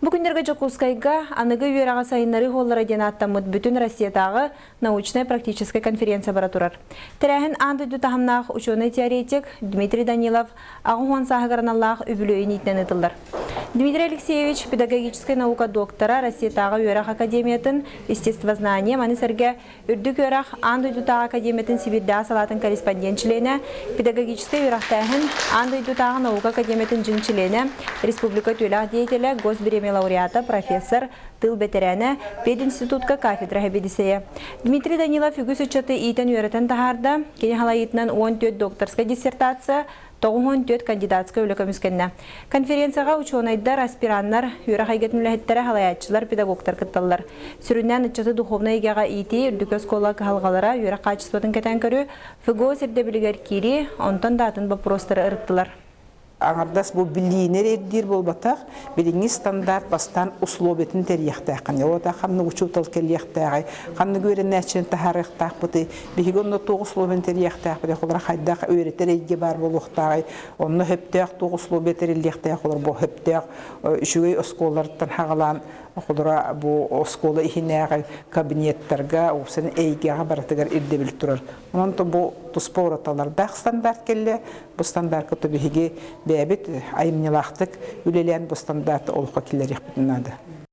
Бу күннэргэ Дьокуускайга аныгы үөрэҕи сайыннарыы хуоллара диэн ааттаммыт бүтүн Россиятааҕы научнай-практическай конференция бара турар. Тэрээһин аан дойду таһымнаах учуонай-теоретик Дмитрий Данилов 80 сааһыгар аналлаах үбүлүөйүн иитинэн ыытыллар. Дмитрий Алексеевич педагогическай наука доктора, Россиятааҕы үөрэх академиятын естествознание, маны сэргэ Үрдүк үөрэх аан дойдутааҕы академиятын Сибиирдээҕи салаатын корреспондент чилиэнэ, педагогическай үөрэхтээһин аан дойдутааҕы наука академиятын дьиҥ чилиэнэ, республика үтүөлээх деятелэ, Госбириэмийэ лауреата, профессор, тыыл бэтэрээнэ, пединститутка кафедра сэбиэдиссэйэ. Дмитрий Данилов үгүс ыччаты иитэн-үөрэтэн таһаарда, кини халайыытынан 14 докторскай диссертация, 94 кандидатскай үлэ көмүскэннэ. Конференцияҕа учуонайдар, аспираннар, үөрэх эйгэтин үлэһиттэрэ, салайааччылар, педагогтар кытталлар. Сүрүннээн ыччаты духовнай эйгэҕэ иитии, үрдүкү оскуола кыһалҕалара, үөрэх хаачыстыбатын кэтээн көрүү, ФГО ирдэбилигэр киирии, онтон да атын боппуруостары ырыттылар. Аҥардас бу билиини эрэ ирдиир буолбатах, билиҥҥи стандарт бастаан условиятын тэрийиэхтээххин. Ол аата ханнык учуутал кэлиэхтээҕий, ханнык үөрэнээччини таһаарыахтаахпытый, биһиги онно туох условияны тэрийиэхтээхпитий, холобура хайдах үөрэтэр эйгэ баар буолуохтааҕый, онно сөптөөх туох условия тэриллиэхтээх, олор бу сөптөөх үчүгэй оскуолалартан хаҕалаан холобура бу оскуола иһинээҕи кабинеттарга, уопсайынан эйгэҕэ барытыгар ирдэбил турар. Онон бу туспа ураталардаах стандарт кэллэ. Бу стандартка то биһиги бэйэбит айымньылаахтык үлэлээн бу стандарты олоххо киллэриэхпитин наада.